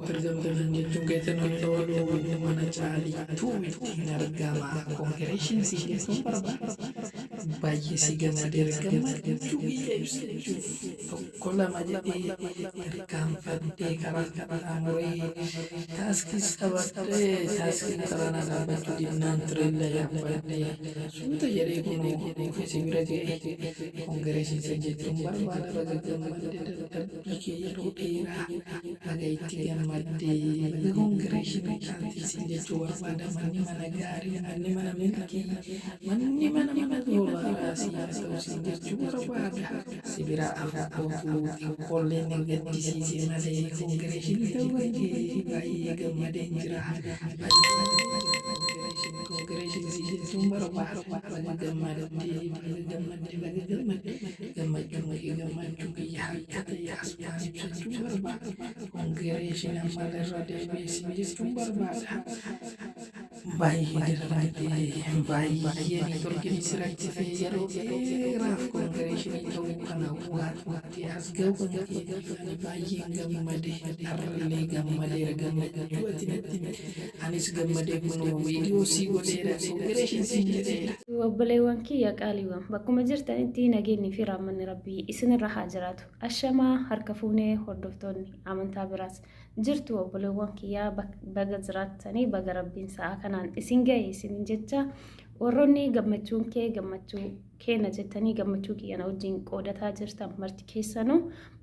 keessatti argamtan jechuun keessan hin oolu. Mana Caalii Tuubitti hin argama. Congratulations jechuun barbaada. Baay'ee si gammadeera, gammachuu kiyya ibsachuuf tokko lama jedhee tarkaanfadhee, karaa qaxxaamuree, taaksiis qabadhee, taaksiin karaa na dhaabbachuu dinnaan tireella yaabbadhee suuta jedhee kunoo dhufe si bira ga'e. Congratulations jechuun barbaada. Baga gammadde, dadhabbii kee yeroo dheeraa baga itti gammadde, baga congratulations taatee jechuu barbaada. Manni mana gaarii, manni mana milkii, manni mana doolaaraa siif haa ta'u siin jechuu barbaada. Si bira afukootu xiqqoollee na gaddisiise malee congratulations ta'uu kan kee baay'ee gammadeen jira. Congratulations jechuun barbaada. Baga gammadde, baga gammadde, baga gammadde. Gammachuun kee gammachuu kiyya akka ta'e asumaan ibsachuu barbaada. Congratulations ammallee irra deebi'ee siin jechuun barbaada. Baay'ee darbitee, baay'ee networkiin si rakkisee, yeroo dheeraaf congratulations ta'uu kana waatti as ga'u kan keetiif ani baay'een gammade. Har'allee gammadeera. Gammachuu ati natti himte anis gammadee kunoo viidiyoo sii godheera, congratulations siin jedheera. Obboleewwan kiyya qaaliiwwan, bakkuma jirtanitti nageenyi fi raammanni Rabbii isinirra haa jiraatu. Ashamaa, harka fuunee, hordoftoonni amantaa biraas jirtu, obboleewwan kiyyaa, baga jiraattanii, baga Rabbiin sa'a kanaan isin ga'e isinin jecha. Warroonni gammachuun kee gammachuu keenya jettanii gammachuu kiyyana wajjin qoodataa jirtan marti keessanuu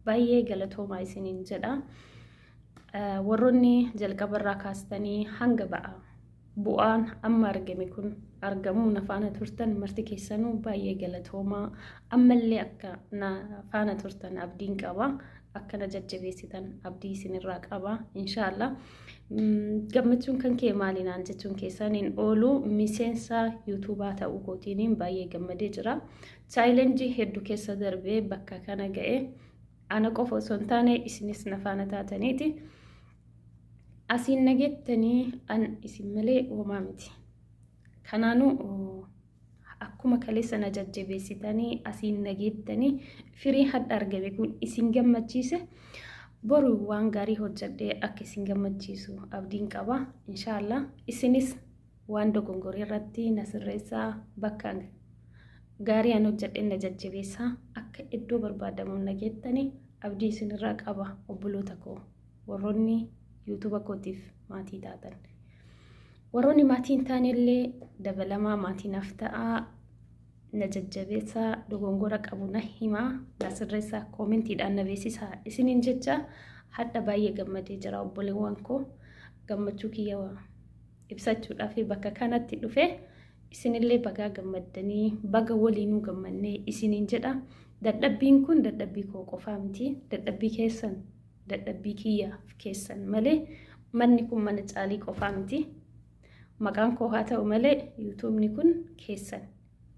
baay'ee galatoomaa isinin jedha. Warroonni jalqabarraa kaastanii hanga ba'a bu'aan amma argame kun argamuu na faana turtan marti keessanuu baay'ee galatoomaa. Ammallee akka na faana turtan abdiin qaba, akka na jajjabeessitan abdii isinirraa qaba, inshaallah. Gammachuun kan kee maali naan jechuun keessan hin oolu. Miseensa yuutuubaa ta'uu kootiin baay'ee gammadee jira. Challenge hedduu keessa darbee bakka kana ga'e. Ana qofa osoo hin taane isinis na faana taataniiti asiin nageettanii, an isin malee homaa miti. Kanaanuu akkuma kaleessa na jajjabeessitanii asiin nageettanii, firii hadha argame kun isin gammachiise, boru waan gaarii hojjedhee akka isin gammachiisu abdiin qaba. Inshaallah isinis waan dogongorii irratti na sirreessaa, bakka gaarii an hojjedhee na jajjabeessaa, akka iddoo barbaadamuun nageettanii abdii isinirraa qaba. Obboloota koo, warroonni yuutuuba kootiif maatii taatan, warroonni maatii hin taanellee dabalamaa maatii naaf ta'aa, na jajjabeessaa, dogongora qabu na himaa, na sirreessaa, commentiidhaan na beeksisaa isiniin jecha. Hadha baay'ee gammadee jira, obboleewwan koo. Gammachuu kiyya ibsachuudhaaf bakka kanatti dhufe. Isinillee bagaa gammaddanii, baga waliinuu gammannee isiniin jedha. Dadhabbiin kun dadhabbii koo qofaa miti, dadhabbii keessan, dadhabbii kiyyaaf keessan malee manni kun mana Caalii qofaa miti. Maqaan koo haa ta'u malee yuutuubni kun keessan,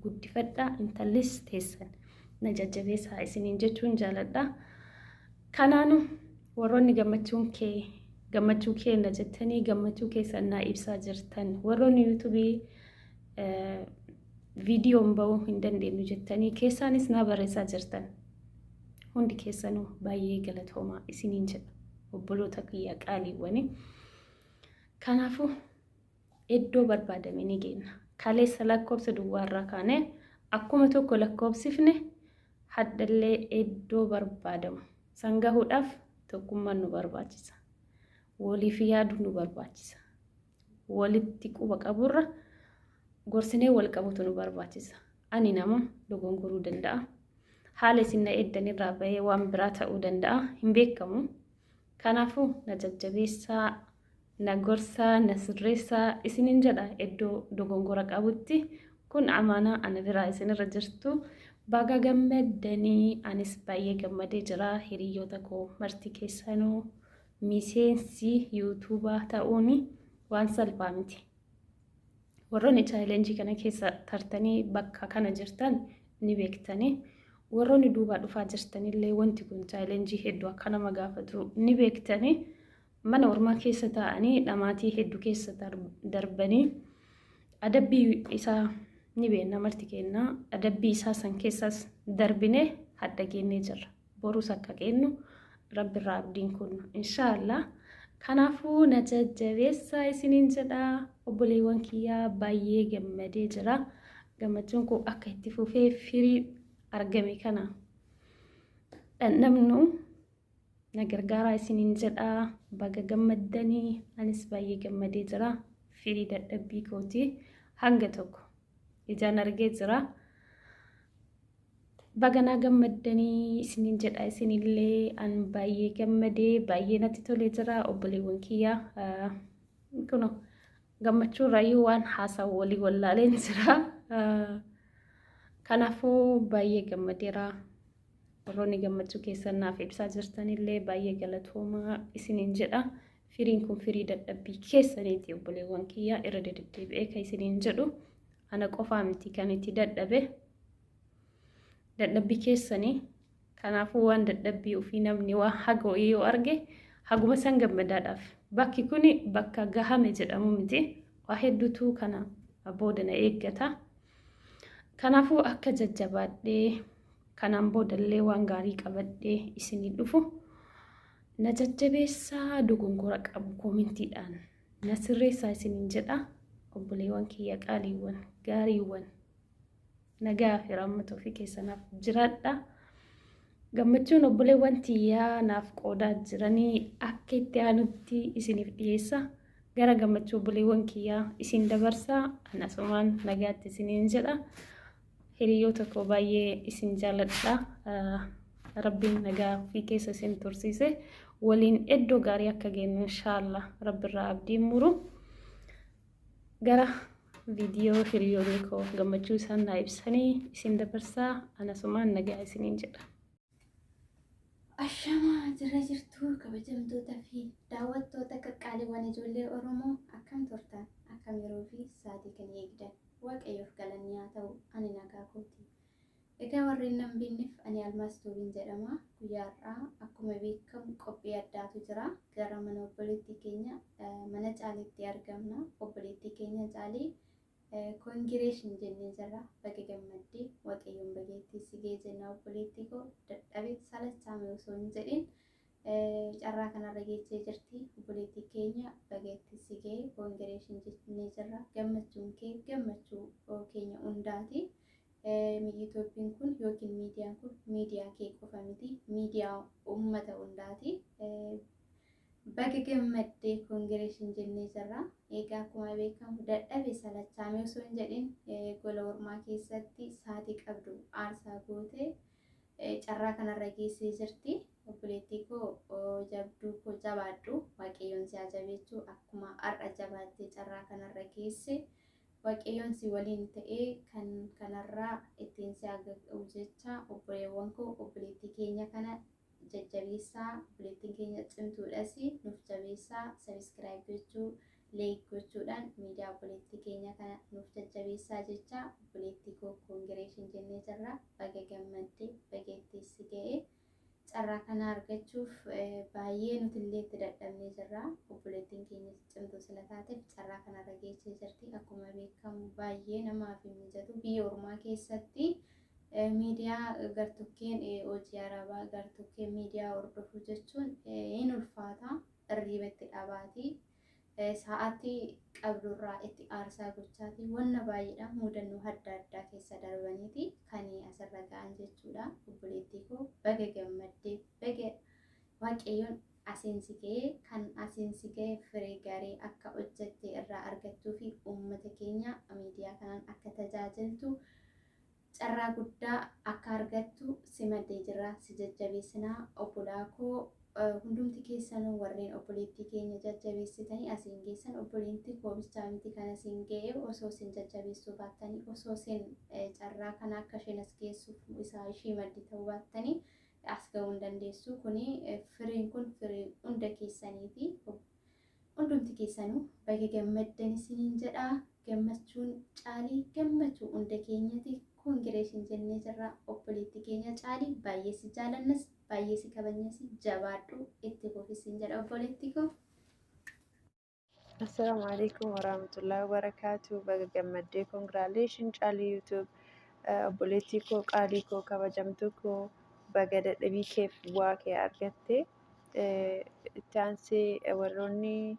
guddifadhaa, intallis teessan, na jajjabeessaa isiniin jechuun jaaladha. Kanaanu warroonni gammachuun kee gammachuu keenya jettanii gammachuu keessan naa ibsaa jirtan, warroonni yuutuubii viidiyoon ba'uu hin dandeenyu jettanii keessaanis naa barreessaa jirtan hundi keessanuu baay'ee galatoomaa isiniin jedha, obboloota kiyya qaaliiwwani. Kanaafuu iddoo barbaadame ni geenna. Kaleessa lakkoofsa duwwaarraa kaanee akkuma tokko lakkoofsifne, haddallee iddoo barbaadamu san gahuudhaaf tokkummaan nu barbaachisa. Waliif yaaduu nu barbaachisa. Walitti quba qaburra gorsinee wal qabutu nu barbaachisa. Ani nama dogongoruu danda'a. Haala isin na eeddanirraa bahee waan biraa ta'uu danda'a. Hin beekamu. Kanaafuu na jajjabeessaa, na gorsaa, na sirreessaa isinin jedha iddoo dogongora qabutti. Kun amaanaa ana biraa isinirra jirtu. Baga gammaddanii, anis baay'ee gammadee jira. Hiriyoota koo marti keessanuu, miseensi yuutuubaa ta'uun waan salphaa miti. Warroonni challenge kana keessa tartanii bakka kana jirtan ni beektanii. Warroonni duubaa dhufaa jirtanillee wanti kun challenge hedduu akka nama gaafatu ni beektanii. Mana ormaa keessa taa'anii dhamaatii hedduu keessa darbanii adabbii isaa ni beekna marti kenna. Adabbii isaa san keessas darbinee hadda geennee jirra. Borus akka geennu Rabbirraa abdiin kun, inshaallah. Kanaafuu na jajjabeessaa isiniin jedha. Obboleewwan kiyyaa, baay'ee gammadee jira. Gammachuun koo akka itti fufee firii argame kana dhandhamnu na gargaaraa isiniin jedha. Baga gammaddanii, anis baay'ee gammadee jira. Firii dadhabbii kooti hanga tokko ijaan argee jira. Baga naa gammaddanii isiniin jedha. Isinillee an baay'ee gammadee, baay'ee natti tolee jira. Obboleewwan kiyyaa, kunoo gammachuu irraayyuu waan haasa'u walii wallaaleen jira. Kanaafuu baay'ee gammadeera. Warroonni gammachuu keessan naaf ibsaa jirtanillee baay'ee galatoomaa isiniin jedha. Firiin kun firii dadhabbii keessaniiti, obboleewwan kiyyaa. Irra deddeebi'ee kan isiniin jedhu, ana qofaa miti kan itti dadhabe. Dadhabbii keessanii. Kanaafuu waan dadhabbii ofii namni waan haga yoo arge haguma san gammadaadhaaf. Bakki kun bakka gahame jedhamu miti. Waa hedduutu kana booda na eeggata. Kanaafuu akka jajjabaadhee kanaan boodallee waan gaarii qabadhee isinii dhufu na jajjabeessaa, dogongora qabu koomentiidhaan na sirreessaa isiniin jedha. Obboleewwan kiyya qaaliiwwan gaariiwwan, nagaa fi rahmata ofii keessanaaf jiraadha. Gammachuun obboleewwan tiyyaa naaf qoodaa jiranii akka itti aanutti isiniif dhiyeessa. Gara gammachuu obboleewwan kiyyaa isin dabarsaa. Anasumaan nagaatti isiniin jedha. Hiriyoota koo, baay'ee isin jaaladha. Rabbiin nagaa ofii keessa isin tursiise waliin iddoo gaarii akka geenyu inshaallah Rabbirraa abdiin muru. Gara viidiyoo hiriyoonni koo gammachuu isaan naa ibsanii isin dabarsaa. Anasumaan nagaa isiniin jedha. Ashamaa, jira jirtuu kabajamtoota fi daawwattoota qaqqaaliiwwan ijoollee Oromoo? Akkam turtan? Akkam yeroo fi sa'aatii kan eegdan? Waaqayyoof galanni haa ta'u, ani nagaa kooti. Egaa warreen nan beekneef, ani Almaas Tuubiin jedhama. Guyyaa har'aa akkuma beekamu qophii addaatu jira. Gara mana obboleettii keenya, mana Caaliitti argamna. Obboleettii keenya Caalii congratulation jennee jirra. Baga gammaddee, Waaqayyoon bageettii si ga'e jenna. Obboleettii koo dadhabee salachaame osoo hin jedhin carraa kanarra geessee jirti. Obboleettii keenya, bageettii si ga'e, congratulation jennee jirra. Gammachuun kee gammachuu keenya hundaati. Yuutuubiin kun yookiin miidiyaan kun miidiyaa kee qofa miti, miidiyaa uummata hundaati. Baga gammaddee, congratulation jennee jirra. Egaa akkuma beekamu dadhabe salachaame osoo hin jedhin gola ormaa keessatti sa'aatii qabdu aarsaa gootee carraa kanarra geessee jirti. Obboleettii koo, jabduu koo, jabaadhu. Waaqayyoon si haa jabeechuu. Akkuma har'a jabaattee carraa kanarra geesse, Waaqayyoon si waliin ta'ee kan kanarraa ittiin si haa ga'u jecha, obboleewwan koo, obboleettii keenya kana jajjabeessaa. Obboleettiin keenya cimtuudhas, nuuf jabeessaa. Subscribe gochuu, like gochuudhaan miidiyaa obboleettii keenya kana nuuf jajjabeessaa jecha, obboleettii koo congratulation jennee jirra. Baga gammaddee, baga ittiin si ga'e. Carraa kana argachuuf baay'ee nutillee itti dadhabnee jirra. Obboleettiin keenya cimtuu sila taateef carraa kanarra geessee jirti. Akkuma beekamu baay'ee namaaf hin mijatu. Biyya ormaa keessatti miidiyaa gartokkeen, hojii arabaa gartokkeen miidiyaa hordofuu jechuun hin ulfaata. Irriiba itti dhabaati. Sa'aatii qabdurraa itti aarsaa gochaati. Wanna baay'eedha, mudannoo adda addaa keessa darbaniiti kan asirra ga'an jechuudha. Obboleettii koo, baga gammaddee, baga Waaqayyoon asiin si ga'ee. Kan asiin si ga'e firii gaarii akka hojjette irraa argattuu fi uummata keenya miidiyaa kanaan akka tajaajiltu carraa guddaa akka argattu si maddee jirra, si jajjabeessinaa. Obbolaa koo, hundumti keessanuu warreen obboleettii keenya jajjabeessitanii asiin geessan, obboleettii koo bichaa miti kan asiin ga'e. Osoo isin jajjabeessuu baattanii, osoo isin carraa kana akka isheen as geessuuf isaa ishii maddi ta'uu baattanii, as ga'uu hin dandeessu. Kuni firiin kun firii hunda keessaniiti. Hundumti keessanuu baga gammaddan isiniin jedha. Gammachuun Caalii gammachuu hunda keenyati. Congratulation jennee jirra. Obboleettii keenya Caalii, baay'ee si jaalannas, baay'ee si kabajnas, jabaadhu, itti fufi jedha obboleettii koo. Assalaamu alaikum warahmatullahi wabarakatuh. Baga gammaddee, congratulation Caalii YouTube. Obboleettii koo qaalii koo, kabajamtuu koo, baga dadhabii keef bu'aa kee argatte. Itti aansee warroonni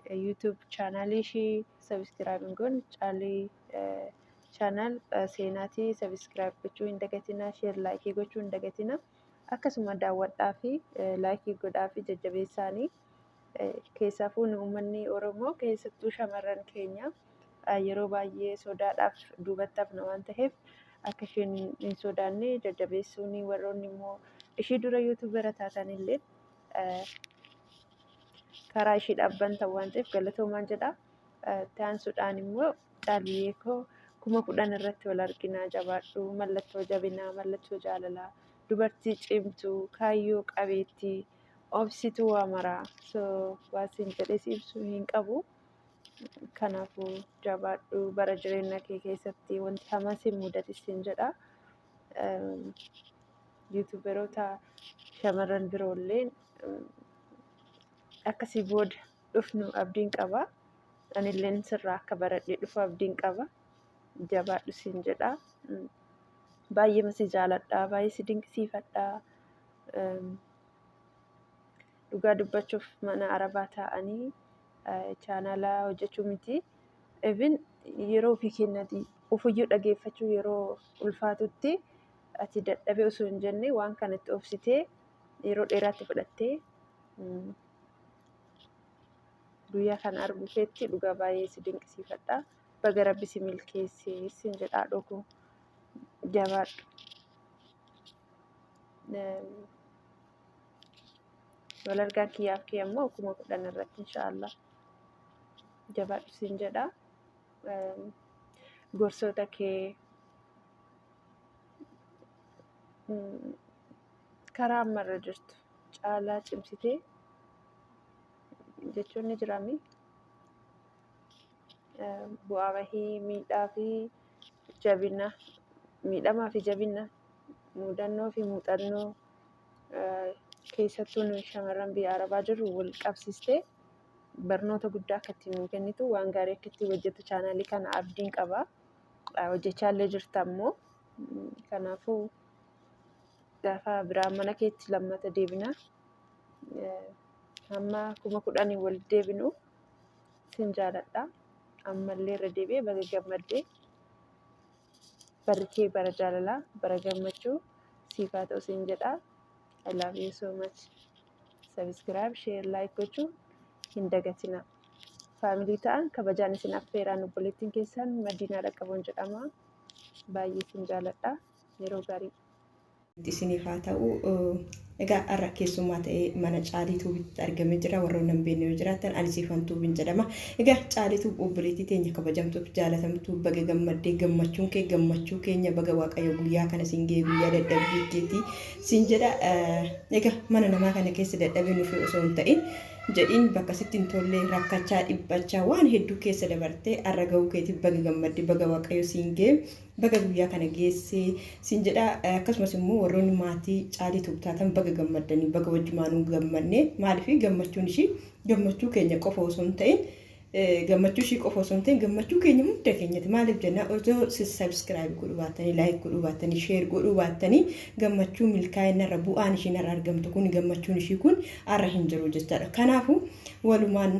YouTube chaanaalii ishii subscribe hin goone, Caalii channel seenaatii subscribe gochuu hin dagatinaa, share, like gochuu hin dagatinaa. Akkasuma daawwadhaa fi like godhaa fi jajjabeessaanii. Keessaafuu nu uummanni Oromoo, keessattuu shamarran keenya, yeroo baay'ee sodaadhaaf duubatti hafna waan ta'eef, akka isheen hin sodaanne jajjabeessuun, warroonni immoo ishii dura YouTubera taatan illee karaa ishii dhaabbantan waan ta'eef galatoomaan jedha. Itti aansuudhaan immoo Caaliyyee koo, 10,000 irratti wal arginaa. Jabaadhu, mallattoo jabinaa, mallattoo jaalalaa, dubartii cimtuu, kaayyoo qabeettii, obsituu waa maraa, so waan siin jedhee si ibsuu hin qabu. Kanaafuu jabaadhu, bara jireenya kee keessatti wanti hamaan si mudate siin jedha. YouTuberoota shamarran biroollee akkasii booda dhufnu abdiin qaba. Anilleen sirraa akka baradhee dhufu abdiin qaba. Jabaadhu siin jedha. Baay'ee si jaaladha. Baay'ee si dinqisiifadha. Dhugaa dubbachuuf mana arabaa taa'anii chaanala hojjechuu miti. Even yeroo ofii keenyatti ofiyyuu dhageeffachuu yeroo ulfaatutti, ati dadhabee osoo hin jenne waan kanatti obsitee yeroo dheeraatti fudhattee guyyaa kana arguu keetti dhugaa baay'ee si dinqisiifadha. Baga Rabbi si milkeessee sin jedhaa dhokuu, jabaadhu. Wal argaan kiyyaaf kee ammoo 10,000 irratti inshaallah. Jabaadhu sin jedha. Gorsoota kee, karaa ammarra jirtu caalaa cimsitee jechuun ni jiraami. Bu'aa bahii, miidhaa fi jabina, miidhamaa fi jabina, mudannoo fi muuxannoo keessattuu nuyi shamarran biyya arabaa jirru wal qabsiistee barnoota guddaa akka ittiin nuu kennitu, waan gaarii akka ittiin hojjettu chaanaalii kana abdiin qaba. Hojjechaa illee jirta ammoo. Kanaafuu gaafa biraa mana keetti lammata deebina. Hamma 10,000 wal deebinu sin jaaladha. Ammallee irra deebi'ee baga gammaddee, barri kee bara jaalalaa, bara gammachuu siif haa ta'u sin jedha. I love you so much. Subscribe, share, like gochuu hin dagatina. Family ta'an kabajaan isin affeeraan, obboleettiin keessan Madiinaa Dhaqqaboon jedhama. Baay'ee isin jaaladha. Yeroo gaarii. Isiniif haa ta'u. Egaa har'a keessummaa ta'ee mana Caalii Tuubitti argamee jira. Warroonni hin beekne yoo jiraattan, ani Siifan Tuubiin jedhama. Egaa Caalii Tuub, obboleettii teenya kabajamtuuf jaalatamtuu, baga gammaddee. Gammachuun kee gammachuu keenya. Baga Waaqayyo guyyaa kana siin ga'e, guyyaa dadhabbii keetii siin jedha. Egaa mana namaa kana keessa dadhabee nuuf osoo hin ta'in jedhiin, bakka sitti hin tolle rakkachaa, dhiphachaa, waan hedduu keessa dabartee har'a ga'uu keetiif baga gammadde, baga Waaqayyo siin ga'e, baga guyyaa kana geessee siin jedha. Akkasumas immoo warroonni maatii Caalii Tuub taatan baga gammaddanii, baga wajjumaanuu gammanne. Maaliif? Gammachuun ishii gammachuu keenya qofa osoo hin ta'in, gammachuu ishii qofa osoo hin ta'in, gammachuu keenya hunda keenyati. Maaliif jenna, osoo subscribe godhuu baattanii, like godhuu baattanii, share godhuu baattanii, gammachuu milkaa'inarra bu'aan ishiin irra argamtu kun, gammachuun ishii kun har'a hin jiru jechaadha. Kanaafuu walumaan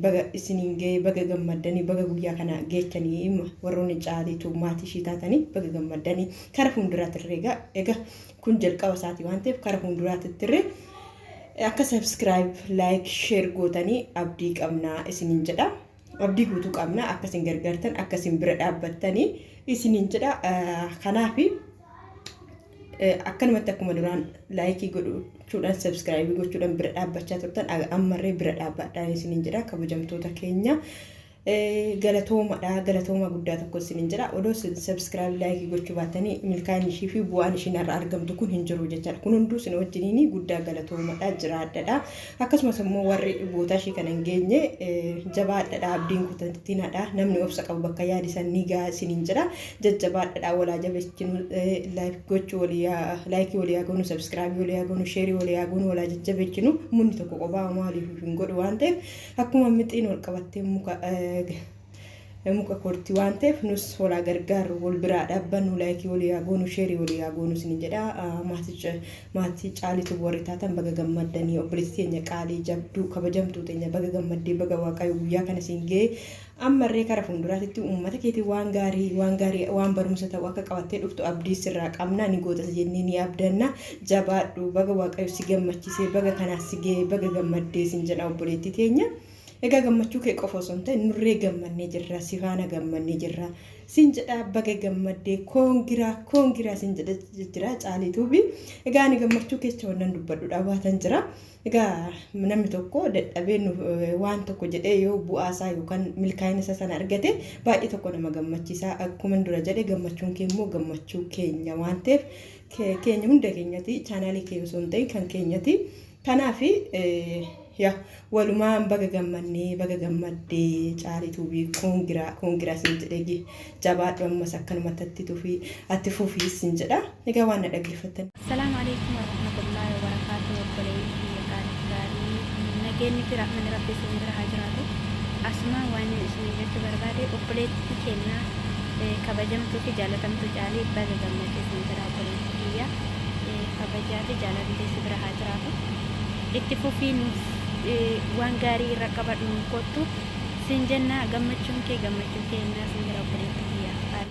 baga isiniin ga'ee, baga gammaddanii, baga guyyaa kana geechanii. Warroonni Caaliitu maatii ishii taatanii baga gammaddanii. Kara fuulduraatti irree egaa kun jalqaba isaatii waan ta'eef, kara fuulduraatti irree akka subscribe, like, share gootanii abdii qabnaa isiniin jedha. Abdii guutuu qabna akka isin gargaartan, akka isin bira dhaabbattanii isiniin jedha. Kanaafi akkanumatti akkuma duraan like godhuudhaan, subscribe gochuudhaan bira dhaabbachaa turtan, ammarree bira dhaabbadhaan isiniin jedha. Kabajamtoota keenya, galatoomadha, galatooma guddaa tokko isiniin jedha. Odoo subscribe, like gochuu baatanii, milkaa'inni ishii fi bu'aan ishiin har'a argamtu kun hin jiru jechaadha. Kun hunduu isin wajjiniin, guddaa galatoomadha, jiraadhadha. Akkasumas immoo warri bootaa ishii kana hin geenye jabaadhadha, abdiin kutatinadha. Namni obsa qabu bakka yaadi san ni ga'a isiniin jedha. Jajjabaadhadha, walaa jabeessinu, like gochuu walii, like walii haa goonu, subscribe walii haa goonu, share walii haa goonu, walaa jajjabeessinu. Munni tokko qophaa maaliif hin godhu waan ta'eef, akkuma mixiin wal qabattee muka Muka koorti waan ta'eef nus walaa gargaarru, wal biraa dhaabbannu, like walii haa goonu, share walii haa goonu isin jedha. Maatii Caalitu warri taatan baga gammaddanii. Obboleettii teenya qaalii, jabduu, kabajamtuu teenya, baga gammaddee, baga Waaqayyo guyyaa kana isin ga'e. Ammarree kara fuulduraatitti uummata keetii waan gaarii, waan gaarii, waan barumsa ta'u akka qabattee dhuftu abdii sirraa qabna. Ni gootas jennee ni abdanna. Jabaadhu, baga Waaqayyo si gammachiisee, baga kanaas si ga'e, baga gammaddee sin jedha, obboleettii teenya. Egaa gammachuu kee qofa osoo hin ta'in nurree gammannee jirra, si faana gammannee jirra. Sin jedha, baga gammaddee, congra, congra sin jedha jira Caalituufi. Egaa ani gammachuu keessa wannan dubbadhu dhabaatan jira. Egaa namni tokko dadhabee waan tokko jedhee yoo bu'aasaa yookaan milkaa'ina isaa sana argate baay'ee tokko nama gammachiisa. Akkuma dura jedhe, gammachuun kee immoo gammachuu keenya waan ta'eef, keenya hunda keenyati, chaanaalii kee osoo hin ta'in kan keenyati. Kanaaf yaa walumaan baga gammannee, baga gammaddee Caalituufi, congra, congra sin jedhee. Jabaadhu, ammas akkanumatti atti tufii, atti fufii sin jedha. Egaa waan na dhaggeeffattan. Assalaamu alaikum warahmatullahi wabarakatuh. Obboleeyyan kiyya qaalii gaarii, nageenyi fi rahmanni Rabbi isin bira haa jiraatu. Asuma waan isin jechuu barbaade, obboleettii keenya kabajamtuu fi jaalatamtuu Caalii, baga gammadde isin jedha. Obboleettii kiyya, kabajaa fi jaalalli si bira haa jiraatu. Itti fufii nuuf waan gaarii irra qabadhu nu kottu sin jenna. Gammachuun kee gammachuu keenyaa sin jedha, obboleettii.